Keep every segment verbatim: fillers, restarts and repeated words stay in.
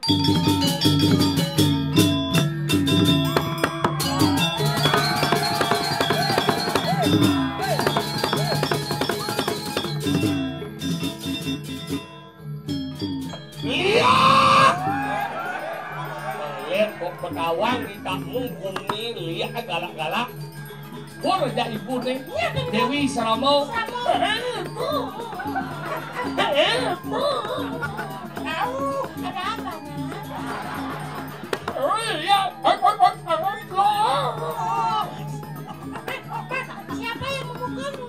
Lihat! Lihat kok petawang di kampung bumi, lihat galak-galak. Kur ja ibu nih. Dewi Saramo. Saramo. Tahu, ada apa, Nak? Oh, iya. Siapa yang memukulmu?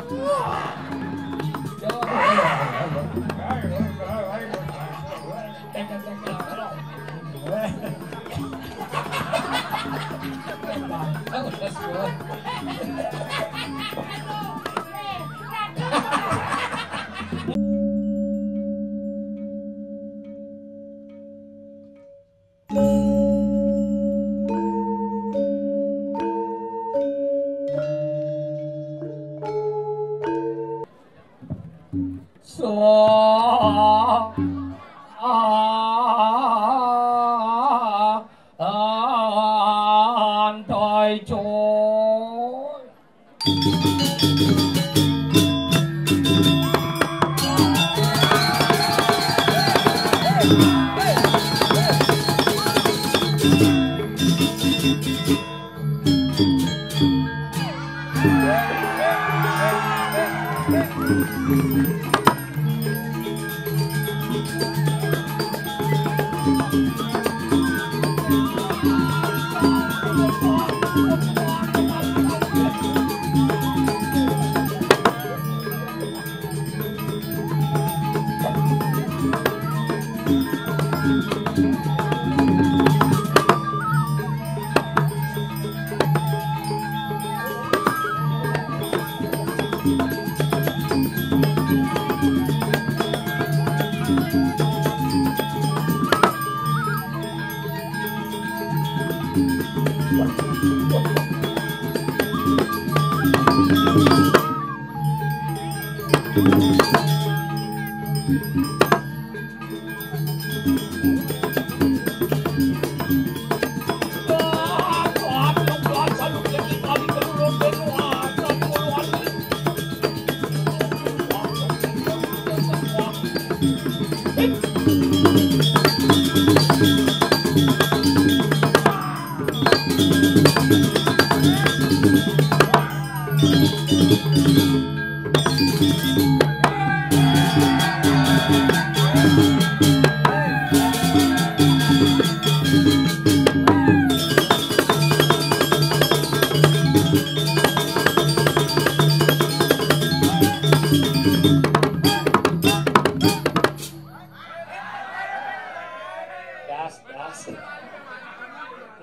Das, das.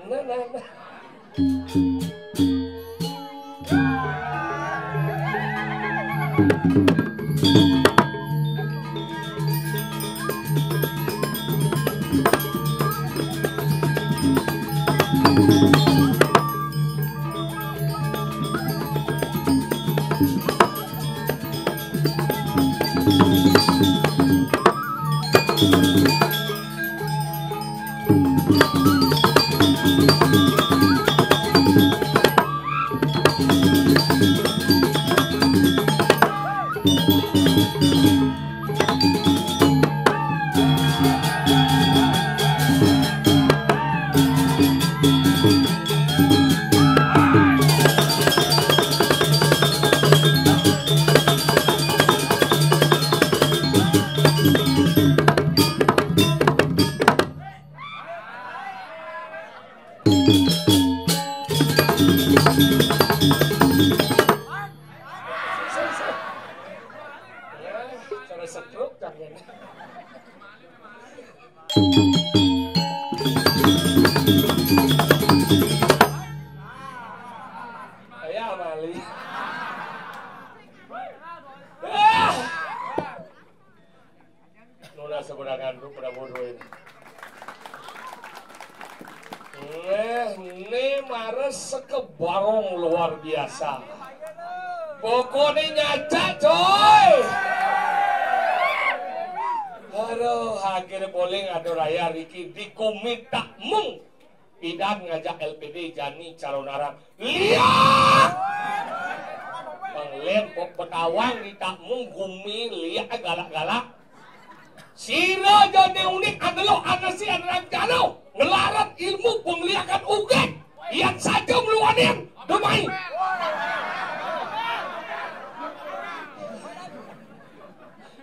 Nah, nah, nah. Cara setruk kan. Saya Mali. Ah! Nuna seberangan tuh pada bodoh ini. Nih, nih mare sekebarong luar biasa. Pokoknya nyaca, coy. Aduh, akhirnya boleh ngado raya Riki di Kumi Takmung. Pidan ngajak L P D jani calon arang. Liak! Penglen pok petawang di Takmung, gumi liak galak-galak. Sira jani unik anelo anasi anrang jalo ngelarat ilmu pengliakan ugek. Ian saja meluanin demai.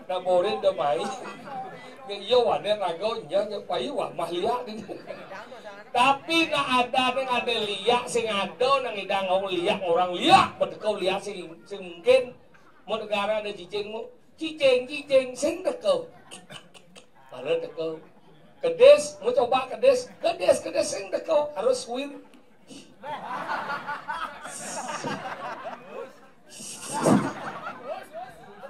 Nah, borin demai. Nggih, iya, wane raga nya, nya payu wah mah liak. Tapi nak ada ning ada liak sing ada nang idang ngau liak orang liak, betekau liak sing, sing mungkin. Mau negara ada cicing mu, cicing, cicing, sing tekau. Baru tekau. Kedis, mau coba kedis, kedis, kedis, sing tekau. Harus win.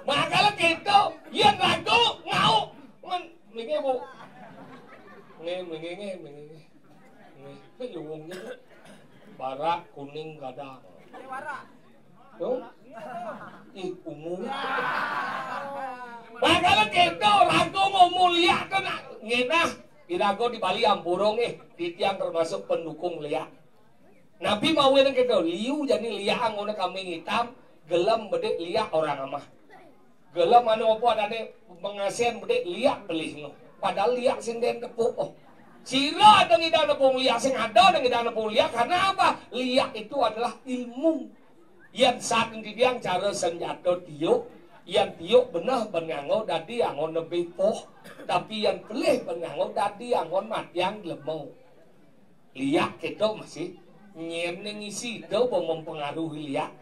Makanya gitu, yang ragu, ngau. Men, mendingan, Bu. Nge, mendingan, nge, mendingan, nge. Nge, tapi luwungnya, Bu. Barak, kuning, gadang. Tuh. Ih, ungu. Makanya gitu, ragu mau mulia tuh nak. Ngenah, irago di Bali ampurung, eh. Titiang termasuk pendukung liak. Napi mawen kita liu jani liak anggona kambing hitam, gelem bedik liak orang amah. Gelem anu apa adane pengasen bedik liak pelih no. Padahal liak sing den tepuk, oh. Sira ada ngidang nepung liak, sing ada ada ngidang nepung liak. Karena apa? Liak itu adalah ilmu. Yan saat didiang cara senjata tiuk, yan tiuk beneh ben nganggo dadi anggon lebih poh, tapi yan pelih ben nganggo dadi anggon matiang lemo. Liak keto masih nyen ning isi do mempengaruhi liak.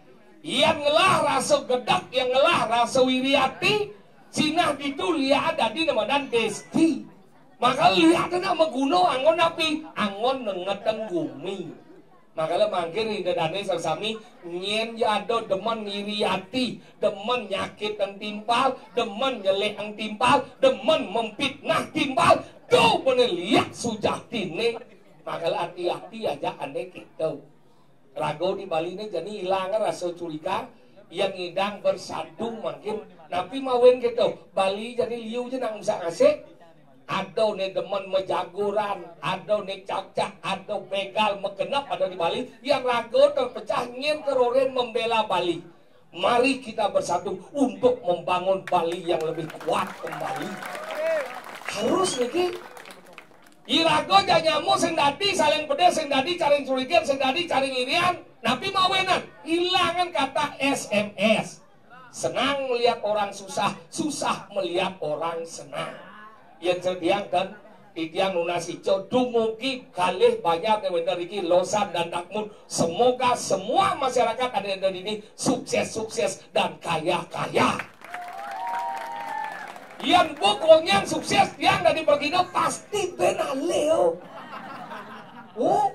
Yang ngelah rasa gedek, yang ngelah rasa wiri ati, sinah ditu liak dadi namadan desti. Maka liak kena meguno anggon api, anggon nengeteng gumi. Maka le mangkir ida dane sami nyen ya ada demen ngiri ati, demen nyakit ang timpal, demen nyelek ang timpal, demen memfitnah timpal, tu bene liak sujatine. Makala hati-hati aja ane kita. Rago di Bali ni jani hilang rasa curiga, yang ngidang bersatu mungkin. Tapi mawen kita, Bali jani liu je nang bisa ngasih. Ada ne demen mejaguran, ada ne cacak, ada begal megenap ada di Bali. Yang rago terpecah nyen keroren membela Bali. Mari kita bersatu untuk membangun Bali yang lebih kuat kembali. Harus niki. Irago janyamu sing dadi, saling pedih sing dadi, caring curigen sing dadi, caring irian. Napi mawenan? Hilangan kata S M S. Senang melihat orang susah, susah melihat orang senang. Yang cerdiang dan titiang nunas ijo dumugi kalih banyak yang bener iki Losan dan Dakmun. Semoga semua masyarakat ada yang ada ini sukses-sukses dan kaya-kaya. Yang pokoknya sukses yang dari pergino pasti benaleo. Oh,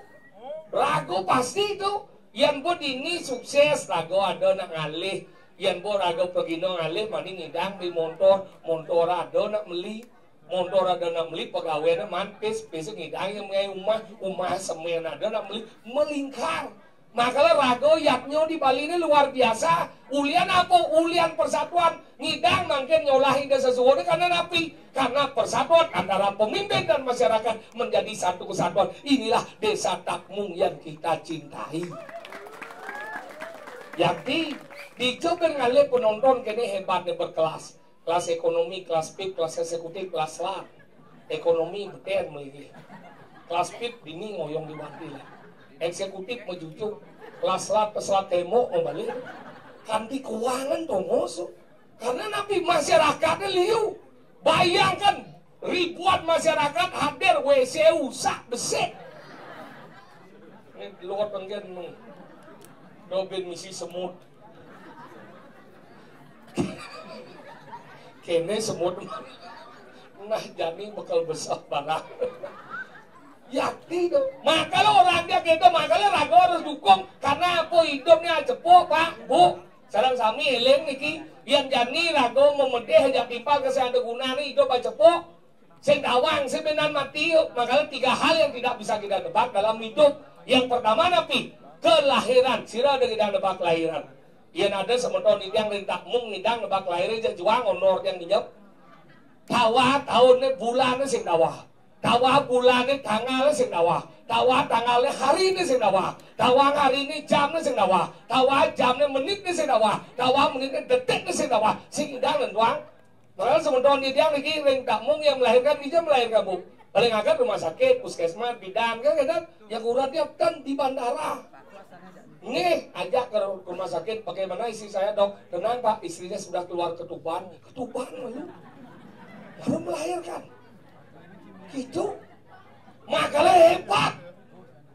rago pasti itu. Yang pun ini sukses, rago ada nak ngalih. Yang pun rago pergino ngalih, mani ngidang di montor, montor ada nak meli. Montor ada nak meli, pegawai nak mantis, besok ngidang yang mengai rumah, rumah semen ada nak meli, melingkar. Makanya rago yaknyo di Bali ini luar biasa. Ulian apa? Ulian persatuan. Ngidang mangkin nyolahi desa suwone karena napi? Karena persatuan antara pemimpin dan masyarakat menjadi satu kesatuan. Inilah desa Takmung yang kita cintai. Yakti, dicoba ngalih penonton kene hebatnya berkelas. Kelas ekonomi, kelas pip, kelas eksekutif, kelas lat. Ekonomi beten melilih. Kelas pip dini ngoyong di wanti lah. Eksekutif mejujuk. Kelas lat, kelas lat tembok membalik. Kanti keuangan tongos. Karena napi masyarakatnya liu. Bayangkan ribuan masyarakat hadir W C rusak besek. Ini luar penggen nu. Dobin misi semut. Kene semut. Nah, jani bekal besar barang. Yakti tu. Maka lo orang dia gitu, maka lo ragu harus dukung. Karena apa hidupnya cepuk, Pak, Bu? Sareng sami eling niki, yang jani ragu memedih aja timpal ke sing ada guna ni hidup cepuk. Sing tawang, sing benan mati, maka tiga hal yang tidak bisa kita tebak dalam hidup. Yang pertama napi? Kelahiran. Sira ada ngidang nebak kelahiran. Yang ada semeton ngidang rintak mung ngidang nebak kelahiran je juang honor yang nginjep. Tawah taun né, bulan né sing tawah. Tawah bulan né, tanggal né sing tawah. Tawah tanggal né, hari né sing tawah. Tawah hari né, jam né sing tawah. Tawah jam né, menit né sing tawah. Tawah menit né, detik né sing tawah. Sing ngidang nentuang. Makanya semeton titiang niki ring kampung yang melahirkan, dija melahirkan, Bu? Paling aget rumah sakit, puskesmas, bidan, kan, kan? Yang kurang dia kan di bandara. Nih, ajak ke rumah sakit, "Bagaimana istri saya, Dok?" "Tenang, Pak, istrinya sudah keluar ketuban." "Ketuban, malu?" "Baru melahirkan." Gitu. Makanya hebat.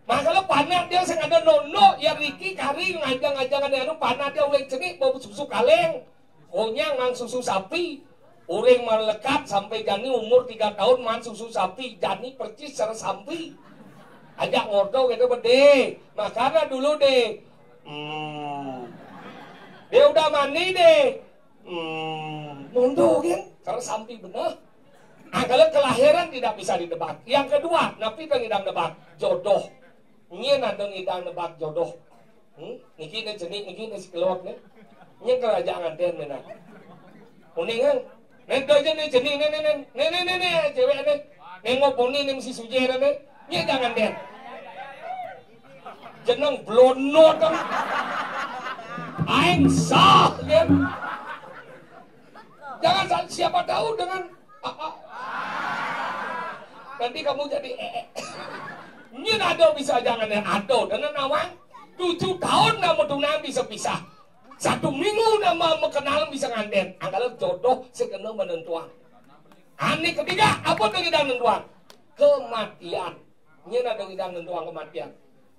Makanya panak dia sing ada nondo, ya Riki kari ngajang-ngajangan anu, panak dia uling cenik, bau susu kaleng. Konyang maan susu sapi. Uring malekat sampai jani umur tiga tahun maan susu sapi. Jani percis cara sampi. Ajak ngordo gitu, bede. Makanya dulu deh. Hmm. Dia udah mandi deh. Hmm. Mundur kan? Cara sampi benar. Nah, kalau kelahiran tidak bisa ditebak. Yang kedua, napi ngidang nebak? Jodoh. Nyén ada ngidang nebak jodoh. Hmm? Niki né cenik, niki né si kelot né. Nyén keraja nganten ménan. Uning kan? Né dojo né cenik né né né né né né né cewek né. Né ngoponi né mesti sujé né. Nyén jangan den. Jeneng blonot kan. Aing sah kan. Jangan sa- siapa tahu dengan Nanti kamu jadi eh. Nyén ada bisa jangan ya ada. Dan nawang tujuh tahun kamu tunangan bisa pisah. Satu minggu nama makenalan bisa nganten. Angkala jodoh sing kena menentuan. Anu ketiga, apa tuh kita nentuan? Kematian. Nyén ada ngidang nentuang kematian.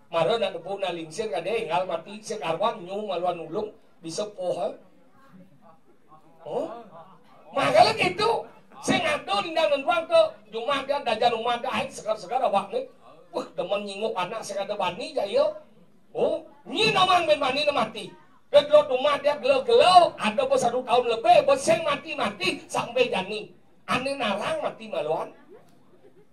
Mara nak debu nak lingsir kadé, énggal mati sing karuan nyu maluan ulung, bisa poha. Oh? Makanya gitu, sing ada ngidang nentuang ke jumah dia, dajan umah dia, aing segar-segar awak né. Wah, demen nyinguk anak sing ada bani ja ieu. Oh, nyén nawang bén bani né mati. Kedlot umah dia gelo-gelo, ada ba satu tahun lebih, ba sing mati-mati sampai jani. Ané narang mati maluan.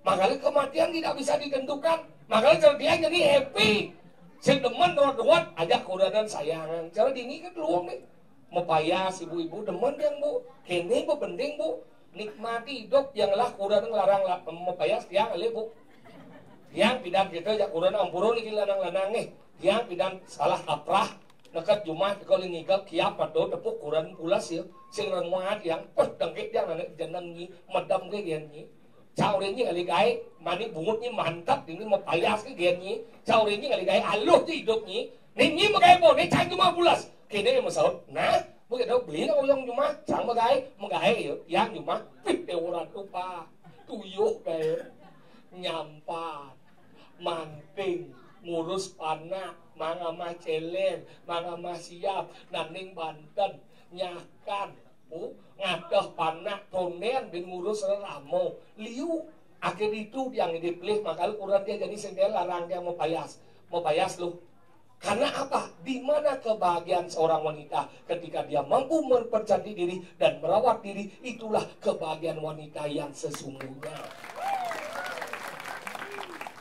Makanya kematian tidak bisa ditentukan. Makanya cara dia jadi happy. Sing demen ruwet-ruwet, ajak kurenan sayangan. Cara dini kan luung nih. Mapayas ibu-ibu demen yang, Bu. Kéné ba penting, Bu. Nikmati hidup, yang lah kurenan nglarang la- mapayas tiang alih, Bu. Tiang pidan kita ajak kurenan ampura niki lanang-lanang nih. Tiang pidan salah kaprah. Neked jumah iko ling ngigel kiap ado tepuk kurenan pulas ya. Sing renguat yang peh dengkit yang anak jeneng nyi, medem ke gén nyi. Cak urin nyi ngalih gaé, mani bungut nyi mantap, ini mapayas ke gén nyi. Cak urin nyi ngalih gaé aluh nyi hidup nyi. Né nyi magaé po, né cang jumah pulas. Kéné masaut, "Nah, bu kéto beli nak uyang jumah, cang magaé, magaé ya, yang jumah, pih dé urang tupa, tuyuh gaé, nyampat." Manting, ngurus panak, mangamah céléng, mangamah siap, nanding banten, nyakan, bu, ngadeh panak, tondén, bin ngurus rerama, liu, akhir itu dia ngidip lih, makal kurang dia jadi sendel larang dia mapayas, mapayas lu. Karena apa? Di mana kebahagiaan seorang wanita ketika dia mampu mempercantik diri dan merawat diri, itulah kebahagiaan wanita yang sesungguhnya.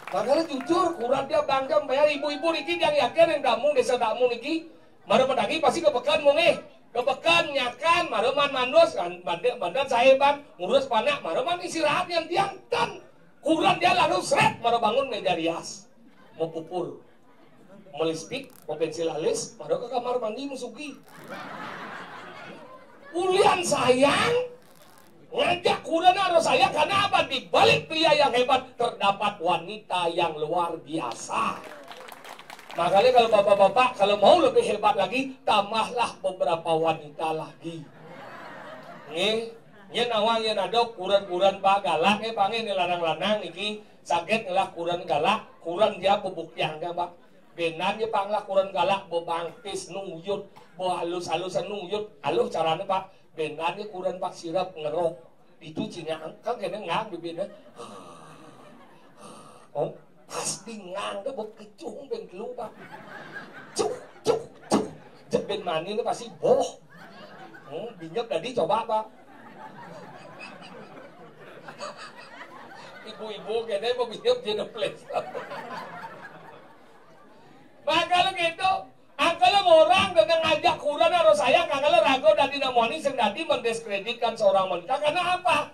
Makanya jujur, kurang dia bangga bayar ibu-ibu niki yang yakin yang kamu desa kamu niki, mara mendangi pasti kepekan mongé, kepekan nyakan, mara man manus, kan, bandan, bandan sahiban, ngurus panak, mara man istirahat yang tiang kan. Kurang dia lalu seret, mara bangun meja rias. Mau pupur. Melispik, mau pensil alis, mara ke kamar mandi musugi. Ulian sayang, ngajak kurang harus sayang karena apa? Di balik pria yang hebat terdapat wanita yang luar biasa. Makanya kalau bapak-bapak kalau mau lebih hebat lagi, tambahlah beberapa wanita lagi. Nih, nyén nawang yén ada kurang-kurang pak galak, eh panggil nih lanang-lanang niki sakit ngelah kurang galak, kurang dia bebuk yang pak. Benan ya panglah kurang galak, bebangkis nuyut, behalus-halusan nuyut, halus caranya pak. Benan ya kurang pak sirap ngerok. Itu cina kan kena ngang bibirnya. Oh, pasti ngang dah bau kecung beng telu pak. Cuk, cuk, cuk. Jebin mani ini pasti boh. Hmm, binyep tadi coba pak. Ibu-ibu kene mau binyep jadi ples. Makanya gitu, angkala orang dengan ngajak kurang harus sayang, angkala ragu dadi namoni sing dadi mendiskreditkan seorang wanita. Karena apa?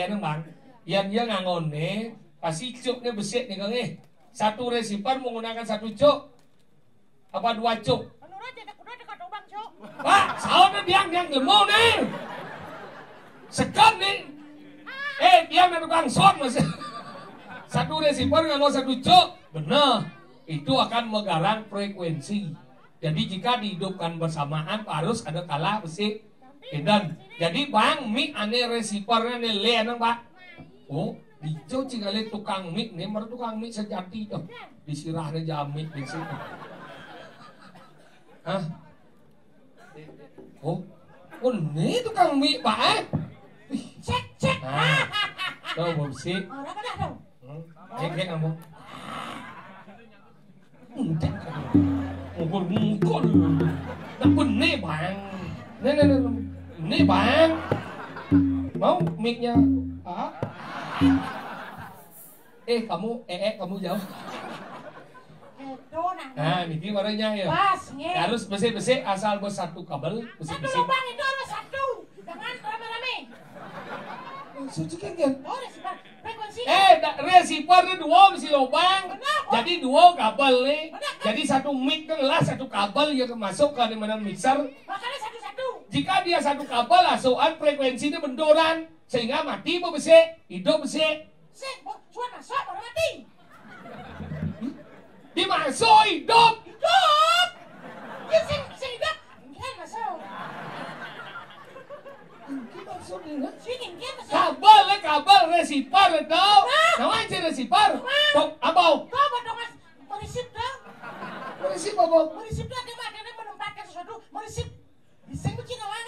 lélé né, Bang. Yén yé ngangoné, pasti cukné besik né, Kang, eh. Satu receiver menggunakan satu cuk. Apa dua cuk? Menurut cék kudu téh katobang, Cuk. Pak, saon né biang, biang jemu né. Sekam né. Eh, biang ada tukang som, Mas. Satu receiver nganggo satu cuk. Bener. Itu akan megarang frekuensi. Jadi jika dihidupkan bersamaan harus ada kalah besi. Pinten. Jadi bang, mic ané receiver ané lé ané, Pak. Oh, dico cing kali tukang mic né, meureun tukang mic sejati tuh. Disirah aja mic di sini. Hah? Oh, oh, né tukang mik, Pak, eh? Cek, cek. Ah, tuh, bau besi. Ora kena dong. Hmm. Cek, cek, kamu. Entek. Mukul-mukul. Nak bené, Bang. Nih, nih, nih, nih. Nih, Bang. Mau miknya? Ah? Eh, kamu, eh, eh, kamu jauh. Nah, niki warnanya ya. Pas, nggih. Harus besi-besi asal bos satu kabel, besi-besi. Satu lubang itu harus satu. Jangan rame-rame. Maksudnya kan, kan? Oh, receiver. Frekuensi. Eh, da- receiver itu dua besi lubang. Kenapa? Jadi dua kabel nih. Benar, kan? Jadi satu mic kan lah satu kabel ya masuk ke mana mixer. Makanya satu-satu. Jika dia satu kabel, asuhan frekuensinya benturan. Sehingga mati mau besi, hidup besi. Sik, bo- suan masuk baru mati. Dimasuk hidup. Hidup. Ya sing sing hidup. Kan masuk. Ini maksudnya. Sing kan masuk. Kabel, eh, kabel receiver itu. Nah. Nawan si receiver. Nah. Tok, abau. Tuh, Bang Thomas. Merisip dah. Merisip apa? Merisip dah, dia mah, dia menempatkan sesuatu. Merisip. Sing mesti nawang.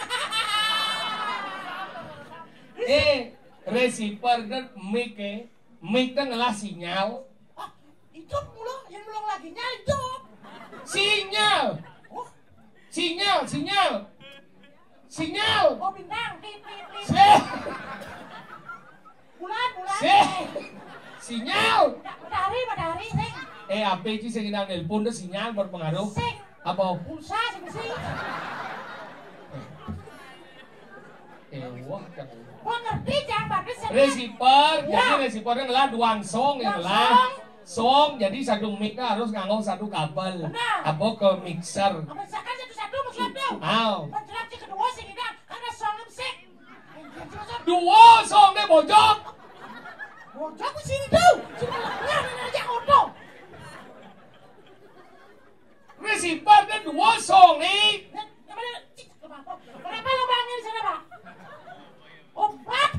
Eh, receiver dan mic, eh. Mic kan ngelah sinyal. Ah, itu pulang, yang pulang lagi nyal itu. Sinyal. Oh. Sinyal, sinyal. Sinyal. Oh, bintang. Tit, tit, tit. Si. Bulan, bulan. Si. Sinyal. Matahari, matahari, sing. Eh, apa sih sing nang nelpon tuh sinyal berpengaruh? Sing. Apa? Pulsa sing sih. Eh, wah, kan. Gua ngerti, jangan bagus, sing. Receiver, ya. Jadi receivernya ngelah duang song yang ngelah. Duang song. Song, jadi satu mic harus nganggo satu kabel. Benar. Apa ke mixer? Misalkan satu-satu, maksudnya tuh. Aw. Menjerat si kedua sih kita, karena song sing. Dua song deh, bojok. Bojok di sini tuh. Cuma lengah dan aja oto. Receiver deh dua song nih. Kenapa, kenapa lubangnya di sana, Pak? Opat.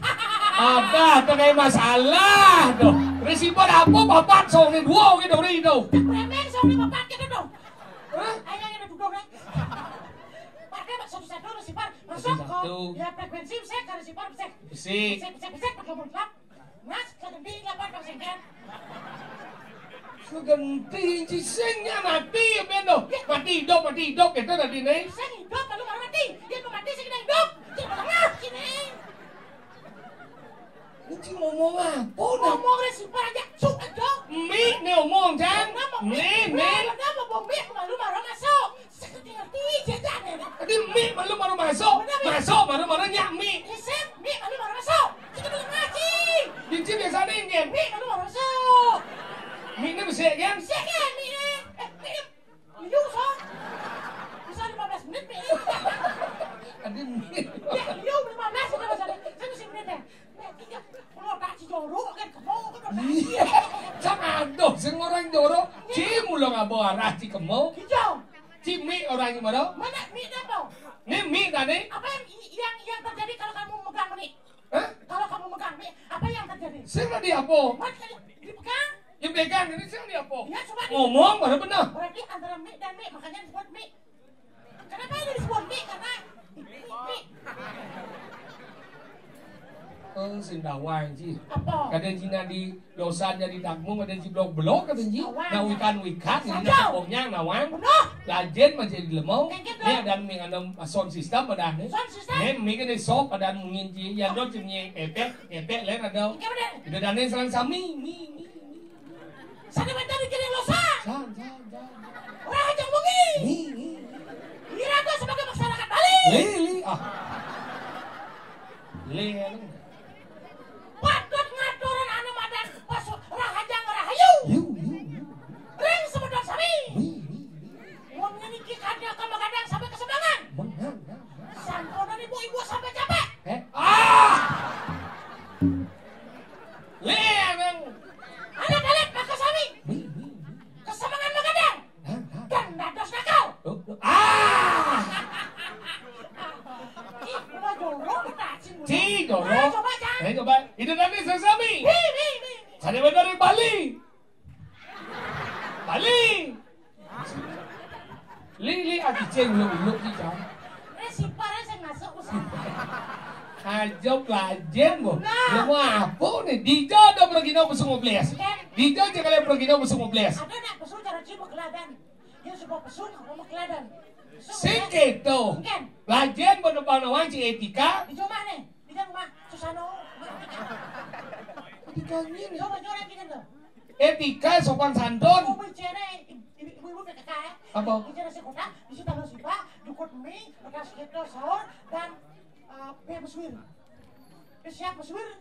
Apa tuh kayak masalah tuh? Receiver apa papat song nih dua gitu nih tuh. Remeng song nih papat gitu tuh. Hah? Ayo kita duduk, eh. Pakai satu-satu receiver. Masuk ke, satu-satu. Ya, frekuensi, bisa ke receiver, bisa. Bisa. Bisa, bisa, bisa, pakai mutlak. Mas, segenti lapan persen kan? Segenti, ci sing nya mati ya, Ben, doh. Ya. Mati hidup, mati hidup, gitu tadi, nih. Sing hidup, lalu baru mati. Dia mau mati, sing hidup. Dia mau lengah, sini. Ini ngomong apa, nah? Ngomong receiver aja, cuk aja. Mi, nih ngomong, Jang. Kenapa, Mi? Mi, Mi. Kenapa, Bang Mi? Malu marah masuk. Saya ngerti, ngerti, jajan, ya. Tadi Mi malu marah masuk. Benar, Mi. Masuk, marah-marah nyak Mi. Isip, Mi malu marah masuk. Kita belum ngaji. Binci biasa nih, Jang. Mi malu marah masuk. Mi ini besik, kan? Besik, kan, Mi, eh? Eh, Mi, Mi, yuk, so. Bisa lima belas menit, Mi. Tadi Mi. Ya, yuk, lima belas, sudah, sudah. Saya mesti menit, ya. Nek iki kula tak jorok kan kemo kok. Iya. Cak aduh sing ora jorok. Ci mula ngapa arah ci kemo? Gitu. Ci mi ora iki mara. Mana mi napa? Nih mi tadi. Apa yang yang yang terjadi kalau kamu megang ini? Hah? Kalau kamu megang ini, apa yang terjadi? Sing tadi apa? Mas, dipegang? Ya pegang ini sing tadi apa? Ya, coba di- Ngomong baru benar. Berarti antara mi dan mi, makanya disebut mi. Kenapa ini disebut mi? Karena mi. Oh, sing dawang, Ji. Apa? Kadang Cina di dosan jadi takmu, kadang Ji blok-blok, kadang Ji. Dawang. Nah, wikan-wikan, ini nak pokoknya nawang. Benar. Lajen mah jadi lemau. Kayak gitu. Ini ada mi ngandung sound system pada ni. Sound system? Ni mi kena sok pada mungkin Ji. Ya, dot Ji ni epek, epek lain ada. Kayak benar. Udah dane serang sami, mi, mi, mi. Sana bentar di kiri lo, San. San, san, san. Wah, jangan bengi. Ni, ni. Kira gua sebagai masyarakat Bali. Li, li. Ah. Li, anu. Patut ngaturan anu madan pas rahajang rahayu. Yu, yu, yu. Ring semeton sami. Wi, wi, wi. Mun niki kadya kama kadang sampai kesebangan. Mengang, ngang, ngang. Samponan ibu-ibu sampai capek. Eh? Ah! Li, emang. Anak dalit maka sami. Wi, wi, wi. Kesemangan magadang. Hah, hah. Dan dados nakal. Oh, oh. Ah! Ih, udah jorok, kita cing. Ci, jorok. Ayo, coba, Cang. Ayo, coba. Itu tadi sesami. Wi, wi, wi, wi. Saya benar di Bali. Bali. Li, li, aki cing, lu, lu, ki, Cang. Resipa Aja belajen, Bu. Nah. Ya mau apa nih? Dija ada pergi nang besung belas. Dija aja kalian pergi nang besung belas. Ada nak besung cara cuma keladan. Dia suka besung apa mau keladan? Sing gitu. Belajen, Bu, nebang nawang ci etika. Di rumah nih. Di rumah. Susah no. Etika ini. Coba, coba lagi kan tuh. Etika, sopan santun. Mau bicara ibu-ibu P K K ya. Apa? Bicara si kota, di situ harus iba, dukut mie, bekas kita sahur, dan eh, be meswir. Be siap meswir.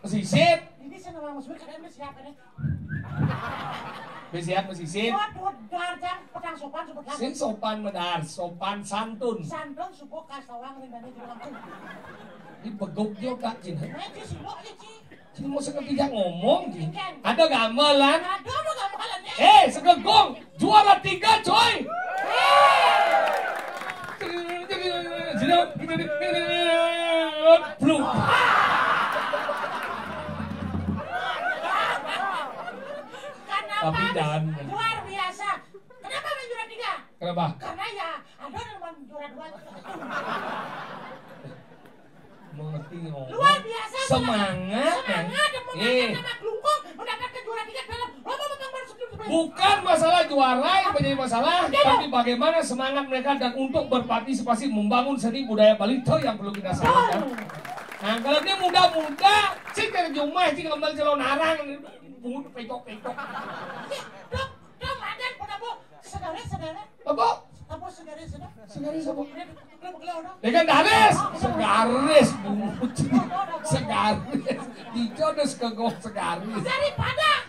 Mesisit. Ini saya nama meswir, kadang be siap ini. Be siap mesisit. Buat, buat darjang petang sopan, sebut lagi. Sing sopan medar, sopan santun. Santun, subuh, kas tawang, nih, dan itu langsung. Ini begok dia, Kak Cina. Nah, itu sih, lo, ya, Ci. Cing mau sengaja ngomong, Cing. Ada gamelan? Ada, ada gamelan, ya. Eh, segegong. Juara tiga, coy. Sini, kita di, belum. Karena Tapi Pak, dan luar biasa. Kenapa main juara tiga? Kenapa? Karena ya, ada yang main juara dua. Mengerti ngomong. Luar biasa, semangat, semangat, ya. Semangat, eh, mengangkat nama Klungkung, mendapatkan juara tiga dalam lomba membangun sebelum sebelum. Bukan masalah juara yang menjadi masalah, tapi bagaimana semangat mereka dan untuk berpartisipasi membangun seni budaya Bali itu yang perlu kita sarankan. Betul. Nah, kalau dia muda-muda, cik dari rumah, cik ngambil celon arang, bungut pecok-pecok. Cik, dok, dok, madan, bodoh, bodoh. Saudara, saudara. Apa? Apa segaris, sudah? Segaris apa? Legendaris. Segaris, bungut. Segaris. Dijodoh segegong segaris. Daripada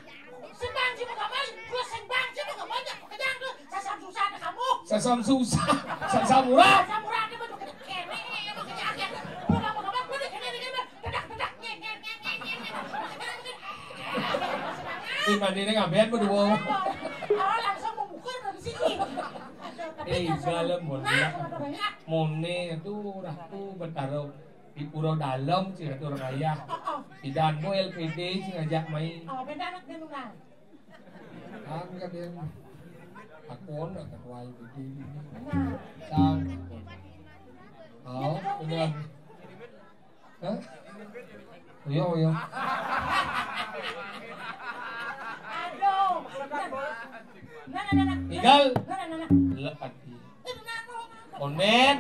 sembang cuma kamari, terus sembang cuma kamari, kejang tuh, sasam susah ada kamu. Sasam susah, sasam murah. Sasam murah ada mah kene, emang kejang ya. Lu kamu kamar, lu di kene, di kene, dedak, dedak, nyeng, nyeng, nyeng. Ih, mandine ngambean berdua. Oh, langsung memukul dari sini. Aduh, tapi eh, jangan galem, Mon, nah, ya. Kenapa banyak? Mone itu ratu bertaruh di Pura Dalem, sih, ratu orang ayah. Oh, oh. Di Danbo L P D, sih, ngajak main. Oh, beda anak dia, Nuna. Kan, kan dia. Aku on, ketua L P D ini. Nah. Sang. Oh, udah. Hah? Iya, iya. Aduh. Nah, nah, nah, nah. Igal. Nah, nah, nah, nah. Lek ati. Eh, nah, nah, nah, nah. Onen.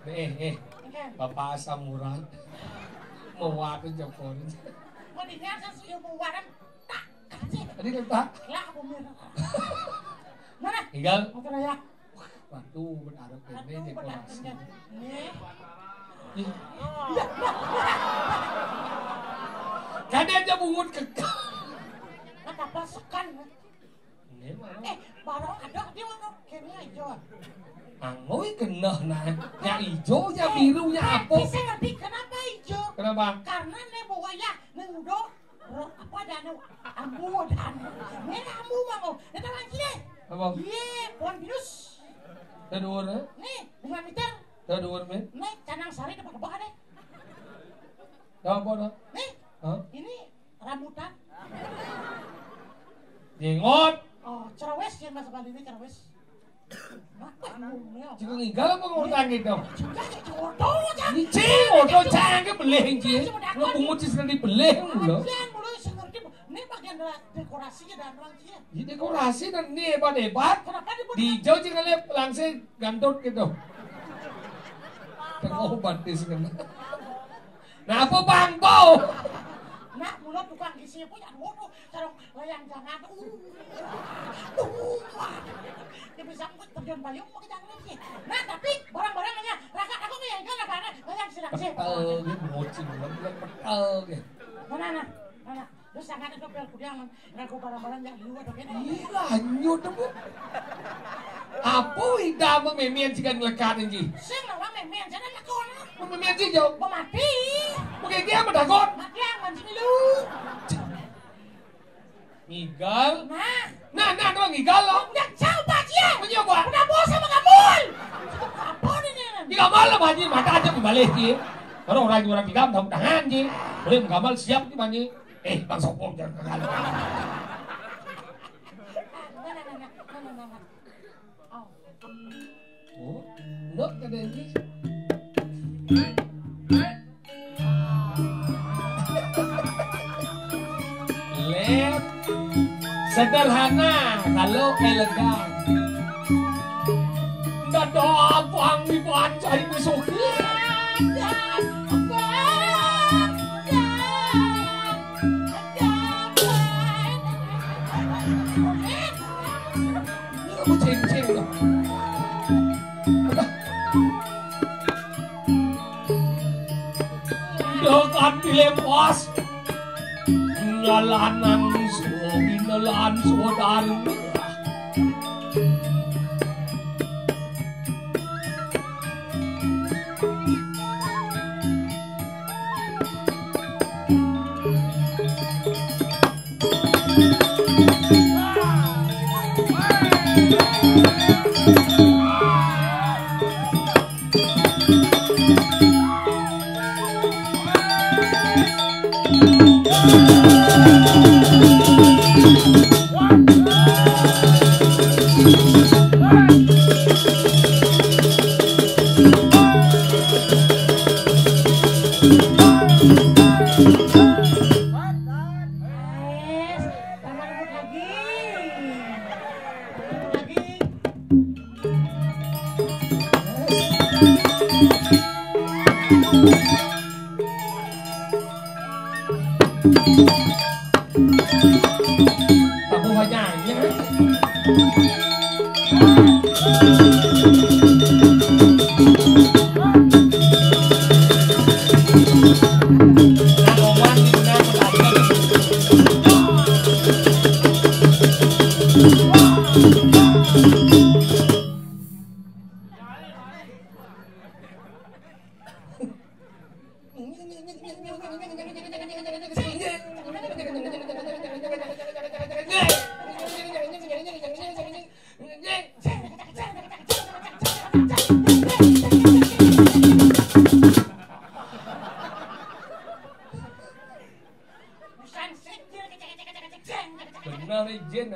Eh, eh. Oke. Bapak asam urat. Mau waduh jokon. Mau dinyasa sih, mau waduh. Tadi kan, Pak. Lah, aku mirip. Mana? Tinggal. Motor ya. Waduh, berarap ini dekorasi. Nih. Ih. Kan dia aja bungut kekal. Kan apa sekan? Ini mah. Eh, baru ada dia mau kene aja. Angoi kena nah. Ya ijo, ya biru, ya apa? Saya ngerti kenapa ijo. Kenapa? Karena nih bawa ya neng udah Ro-, apa ada anu? Ambu ada anu. Ini ambu, Bang, oh. Ini tahu lagi deh. Apa? Iya, pohon pinus. Dah dua, eh? Nih, lima meter. Dah dua, men. Nih, canang sari depan-depan deh. Dah apa dah? Nih. Hah? Ini rambutan. Jengot. Oh, cerewes ya, Mas Bali ini cerewes. Jika ngigal apa ngurutang gitu? Ini cing, oto cangke beleh, cing. Lo bungut sih sekali beleh, lo. Ini bagian dekorasi ya, dan orang, cing. Ini dekorasi dan ini hebat-hebat. Kenapa dibuat? Di hijau, cing, kali langsung gantut gitu. Tengok obat di sini. Nah, apa bang, bau? Nak, mulut tukang gisi punya, waduh. Sarung layang jangan. Uh. Uh. Dia bisa terjun payung pakai jangan sih. Nah, tapi barang-barangnya raga aku nggak yang kan ada layang silang sih. Petel gitu, bocil, petel gitu. Mana, nah? Mana? Terus sangat itu pel kudiang, ragu barang-barang yang dulu atau kene. Ih, lanjut, Bu. Apa ida mememian sih kan ngelekat ini? Sing nama memian, jangan lakukan. Mememian sih, jauh. Mau mati. Oke, dia mau dagon. Mati yang mancing lu. Ngigal. Nah. Nah, nah, nah, ngigal lo. Udah jauh, Pak, cie. Menyapa. Udah bos sama kamu. Apa nih, nih? Di kamar lo, Pak Haji, mata aja dibalik, Ji. Kalau orang juara tiga, mudah-mudahan, Ji. Boleh menggamal siap, Ji, Pak Haji. Eh, Bang Sopong, jangan kagak. Mana, mana, mana, mana, mana? Oh. Oh, enggak, ada ini. Lep. Sederhana, kalau elegan. Dada abang iban cari musuh. Ini kamu ceng-ceng dah. Dengan dilepas, nelanan suami, nelan saudara. Tabuh aja, ya. Benar, izin.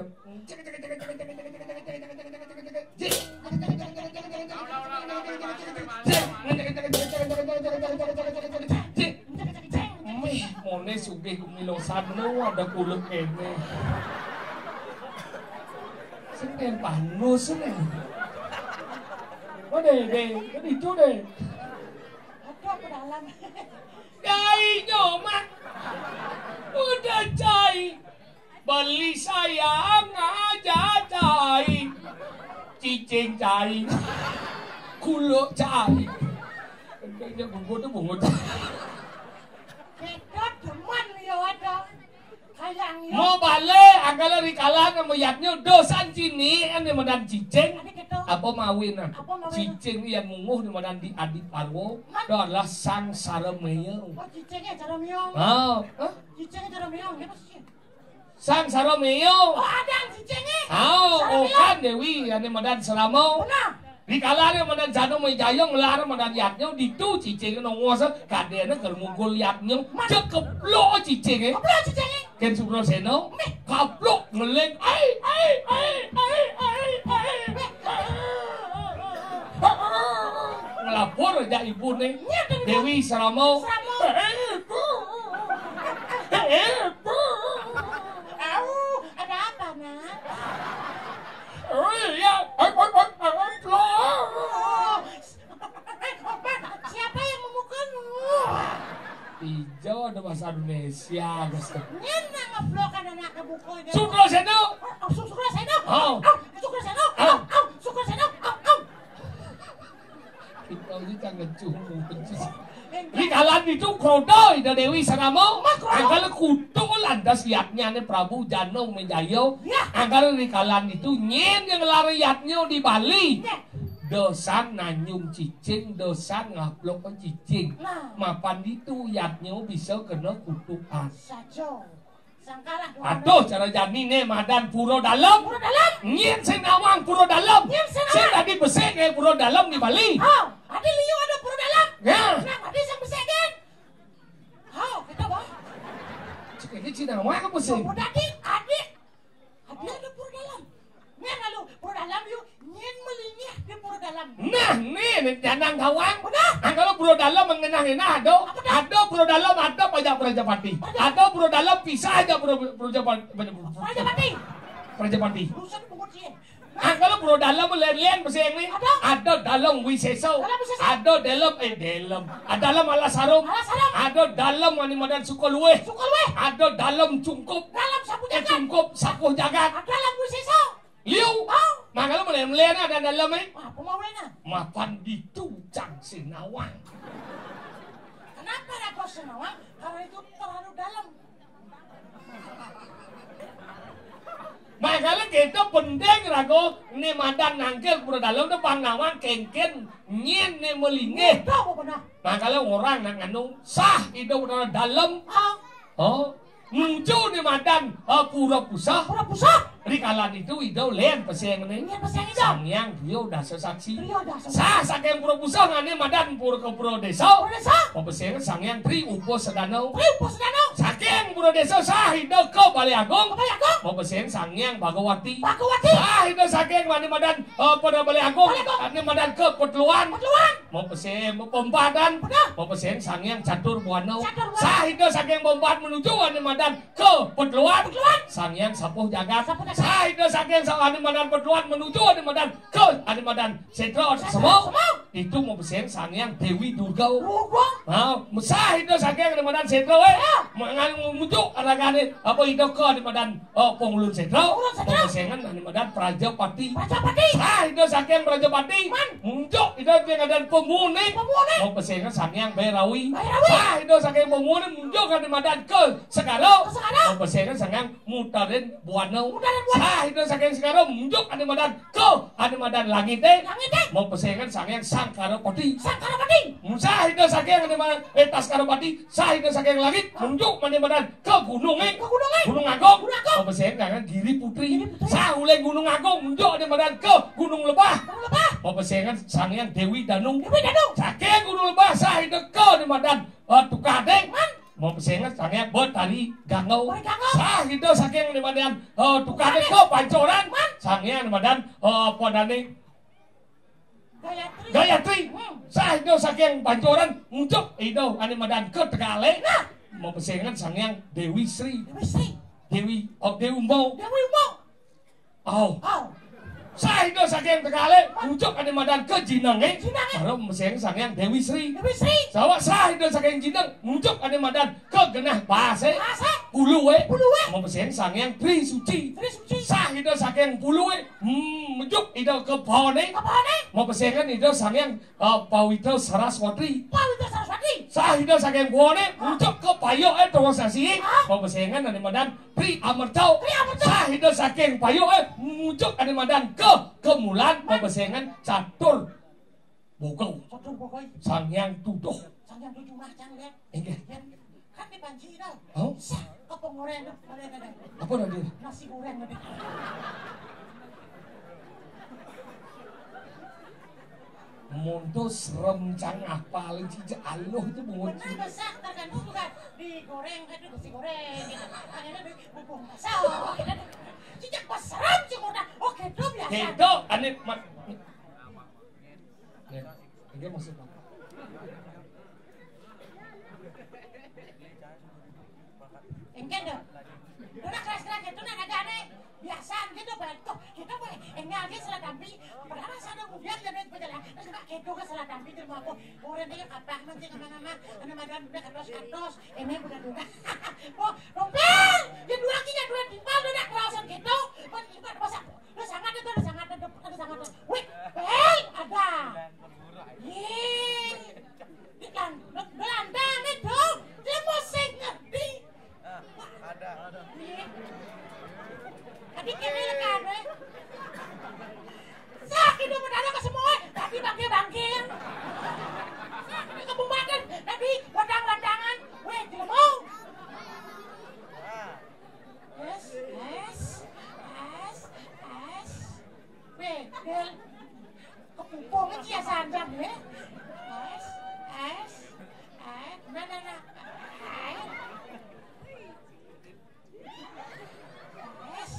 Mih, mone sugih ku milosan lu ada kuluk kene. Sing panus ne. Oh, deh, deh, kan itu deh. Apa ke dalam? Cai nyoman. Udah cai. Beli sayang aja cai. Cicing cai. Kuluk cai. Dia bungut tu bungut. Kita demen ya ada. Sayang ya. Mau balik, angkala rikala nama yatnya dosan cini, ane madan cicing. Ade kita. Apa mawin, nah? Apa mawin? Cicing yang munguh ni madan di Adi Parwo. Man? Adalah sang sarameo. Oh, cicingnya sarameo. Ah, hah? Cicingnya sarameo, ya pasti. Sang sarameo. Oh, ada cicingnya. Ah, oh, kan Dewi, ane madan sarameo. Benar. Rikala ane madan Jano Mejayo ngelar madan yatnya ditu cicing nongos kadene ker mukul yatnya. Man? Cekeplok cicing, eh. Keplok cicing, eh. Ken Sukrasena. Meh. Kaplok ngeling. Ai, ai, ai, ai, ai, ai. Ngelapor aja ibu nih. Iya, Dewi Saramo. Saramo. Eh, ibu. Eh, ibu. Au, ada apa, Nak? Oh, iya. Ai, ai, ai, ai, ai. Oh, eh, Obat, siapa yang memukulmu? Ijo ada bahasa Indonesia, guys. Nyana ngeblok anak kebuka aja. Sukrasena. Oh, oh, Sukrasena. Oh. Oh, Sukrasena. Oh. Oh, oh, Sukrasena. Oh, oh. Kita ini kan ngecuh, ngecuh. Di kalan itu krodo Ida Dewi Saramo. Mas, krodo. Angkala kutu lantas yatnya ne Prabu Jano Mejayo. Ya. Angkala di kalan itu nyen yang lari yatnya di Bali. Ya. Dosan nanyung cicing, dosan ngaplok cicing. Nah. Mapan ditu yatnya bisa kena kutukan. Saja. Sangkalah. Aduh, cara jani ne madan Pura Dalem. Pura Dalem. Nyen sing nawang Pura Dalem. Nyen sing nawang. Sing dadi besik ne Pura Dalem di Bali. Oh, adi liu ada Pura Dalem. Ya. Nah, adi sing besik kan. Oh, kita bah. Cik, ini Cina, wah, apa sih? Oh, dadi, adi. Adi ada Pura Dalem. Nyen lalu Pura Dalem yu, nyen melingih di Pura Dalem. Nah, ne, ne janang gawang. Udah. Ah, kalau Pura Dalem ngenah-ngenah ada. Apa dah? Ada Pura Dalem, ada Pajak Prajapati. Apa dah? Ada Pura Dalem pisah aja Pura, Pura Prajapati. Prajapati. Prajapati. Urusan pungut sih. Ah, kalau Pura Dalem lain-lain beseng ni. Ada. Ada Dalem Wisesa. Dalem Wisesa. Ada Dalem, eh, Dalem. Ada Dalem Alas Harum. Alas Harum. Ada Dalem ane madan Sukaluwih. Sukaluwih. Ada Dalem Cungkup. Dalem Sapu Eh, Jagat. Cungkup Sapuh Jagat. Ada Dalem Wisesa. Liu. Oh. Mangkala melen-melen ada Dalem, eh. Apa mau melen? Mapan ditu cang sinawang. Kenapa raga sinawang? Karena itu terlalu dalam. Mangkala kita penting raga ne madan nangkil Pura Dalem tu pang nawang kengken nyin ne melinggih. Dah apa benar? Mangkala orang nak nganu sah ida Pura Dalem. Ah. Oh. Nuju ne madan, eh, Pura Puseh. Pura Puseh. Rikala ditu ida len peseng ne. Len peseng ida. Sang Hyang Trio Dasa Saksi. Trio Dasa Saksi. Sah saking Pura Puseh ane madan Pura ke Pura Desa. Pura Desa. Mapeseng Sang Hyang Tri Upasedana. Tri Upasedana. Saking Pura Desa sah ida ke Balai Agung. Ke Balai Agung. Mapeseng Sang Hyang Bhagawati. Bhagawati. Sah ida saking ane madan, eh, pada Balai Agung. Balai Agung. Ane madan ke Petluan. Petluan. Mapeseng, mapempadan. Benar. Mapeseng Sang Hyang Catur Buana. Catur Buana. Sah ida saking pempat menuju ane madan ke Petluan. Petluan. Sang Hyang Sapuh Jagat. Sapuh Jagat. Sah ida saking sa-, ane madan Petluan menuju ane madan ke ane madan Setra Setra Semau. Semau. Itu mapeseng Sang Hyang Dewi Durga. Durga. Ha, sah ida saking ane madan Setra, eh. Ya. Mangan mujuk aragane apa ida ke ane madan Oh, Pangulun Setra. Pangulun Setra. Mapesengan ane madan Prajapati. Prajapati. Sah ida saking Prajapati. Man. Munjuk ida ane madan Pamune. Pamune. Mapesengan Sang Hyang Bhairawi. Bhairawi. Sah ida saking Pamune munjuk ane madan ke Segara. Ke Segara. Mapesengan Sang Hyang Mutarin Buana. Mutarin Buana. Sah ida saking Segara munjuk ane madan ke ane madan Langite. Langite. Mapesengan Sang Hyang Sangkarapati. Sangkarapati. Sah ida saking ane madan, eh, Taskarapati. Sah ida saking langit, munjuk ane madan ke gununge. Ke gununge. Gunung Agung. Gunung Agung. Apa sing kangen Giri Putri. Giri Putri. Sah ule Gunung Agung, munjuk ane madan ke Gunung Lebah. Gunung Lebah. Apa sing Sang Hyang Dewi Danu. Dewi Danu. Saking Gunung Lebah, sah ida ke ane madan, eh, Tukade. Man. Apa sing Sang Hyang Betari Gangau. Betari Gangau. Sah ida saking ane madan, eh, Tukade ke Pancoran. Man. Sang Hyang ane madan, eh, apa nane Gayatri. Gayatri. Hmm. Sah ida saking Pancoran, munjuk ida ane madan ke Tegalek. Nah. Mapesengan Sang Hyang Dewi Sri. Dewi Sri. Dewi, oh, Dewi Umbo. Dewi Umbo. Oh. Oh. Sah ida saking Tegalek, munjuk ane madan ke Jinenge. Jinenge. Baru mapesengan Sang Hyang Dewi Sri. Dewi Sri. Sawa sah ida saking Jineng, munjuk ane madan ke Genah Base. Base. Pulue. Pulue. Mapesengan Sang Hyang Tri Suci. Tri Suci. Sah ida saking Pulue, Hmm, munjuk ida ke Pahone. Ke Pahone. Mapesengan ida Sang Hyang, eh, Pawitra Saraswati. Pawitra Saraswati. Sah ida saking Pahone, ah, munjuk ke Payoke, eh, Tawang Sasi. Ah. Mapesengan ane madan Tri Amerta. Tri Amerta. Sah ida saking Payoke, eh, munjuk ane madan ke Kemulan. Man. Mapesengan Catur Bogau. Catur Bogau. Sang Hyang Tuduh. Sang Hyang Tuduh mah cang lihat. Inggih. Kan dibanci dah. Oh? Sah, apa goreng dah, goreng dah. Apa dah dia? Nasi goreng dah. Monto serem cang apa lagi cicak aluh itu bungut. Benar, besar, tergantung juga digoreng, aduh, nasi goreng gitu. Ada di bubung masak gitu. Cicak pas serem cuma udah, oh gitu biasa. Gitu, ane ma-, Nek, engke maksud apa? Engke dah. Udah keras-keras gitu, nah, agak aneh. Biasa gitu, Bang. Tuh, kita boleh enggak aja salah tampi. Padahal saya udah kemudian jadi berjalan. Terus Mbak Kedo ke salah tampi, terus apa? Orang dia apa nanti sama-sama. Anu madan udah katos-katos. Ini udah, udah. Oh, rompel. Ya dua lagi, ya dua timpal, udah kerasan gitu. Buat ibarat masa Udah sangat itu, udah sangat itu, udah sangat itu. Wih, hei, ada. Ih, di lan-, di landang itu, dia mesti ngerti. Ada. Ih. Tadi kene kan, eh. Sah, itu mendadak ke semua, tapi bangke-bangke. Sah, ini kebumbatan, tapi wadang-wadangan. Wih, jelema. Es, es, es, es. Weh, Del. Kepupung aja ya sandang, ya. Es, es, es. Nah, nah, nah. Es. Es.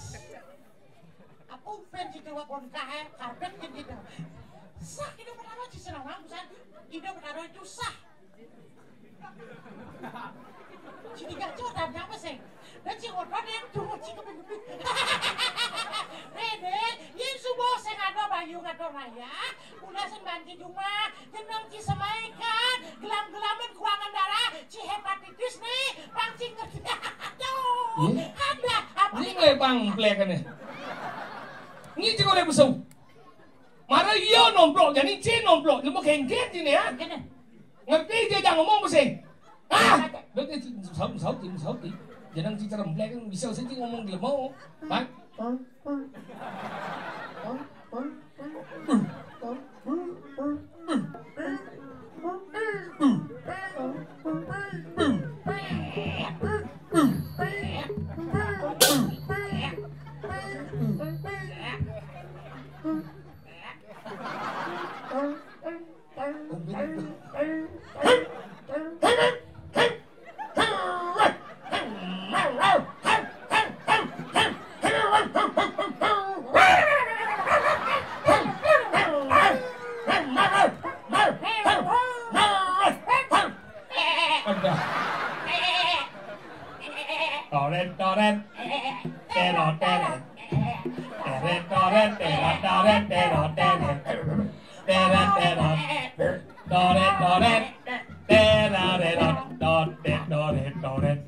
Apa umpen situ, wak, kon kae, karpet kan gitu. Sah, kita pertama di Serawang, bukan? Kita pertama itu sah. Ada apa? Ini nggak bang plek kan ya? Ini cek orang besar. Mara iya nomplok, jadi cek nomplok. Lu mau kengket sini ya? Ngerti dia jangan ngomong besar. Ah, berarti saut saut saut. Jangan cek remplek kan bisa saja ngomong dia mau. Bang. Toret, toret. Tero, tero. Teret, toret, tero, toret, tero, tero. Teret, tero. Toret, toret. Tera, rero. Toret, toret, toret.